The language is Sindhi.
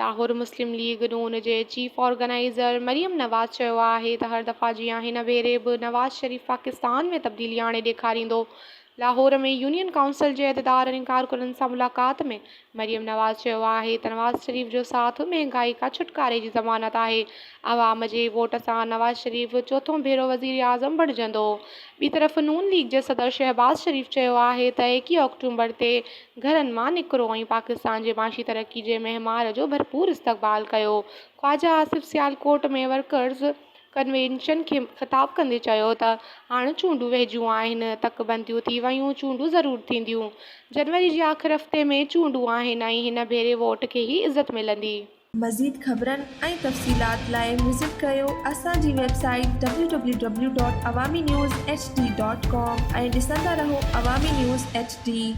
لاهور، مسلم ليگ نون جي چيف آرگنائيزر مريم نواز چيو آهي ته هر دفعا جيان هن ڀيري به نواز شريف پاڪستان ۾ تبديلي آڻي ڏيکاريندو. لاهور ۾ يونين ڪائونسل جي عهديدارن ۽ ڪارڪنن سان ملاقات ۾ مريم نواز چيو آهي ته نواز شريف جو ساٿ مهنگائي کان ڇوٽڪاري جي ضمانت آهي، عوام جي ووٽ سان نواز شريف چوٿون ڀيرو وزيراعظم بڻجندو. ٻي طرف نون ليگ جي صدر شهباز شريف چيو آهي ته 21 آڪٽومبر تي گهرن مان نڪرو ۽ پاڪستان جي معاشي ترقي جي معمار جو ڀرپور استقبال ڪيو. خواجه آصف سيالڪوٽ ۾ ورڪرز ڪنوينشن کي خطاب ڪندي چيو ته هاڻ چونڊون ويجهيون آهن، تڪ بنديون ٿي ويون، چونڊون ضرور ٿينديون، جنوري جي آخر هفتي ۾ چونڊون آهن ۽ هن ڀيري ووٽ کي ئي عزت ملندي. مزيد خبرن ۽ تفصيلات لاء وزٽ ڪريو اسان جي website W W W dot Awami news H D dot com ۽ ڏسندا رهو عوامي نيوز ايڇ ڊي.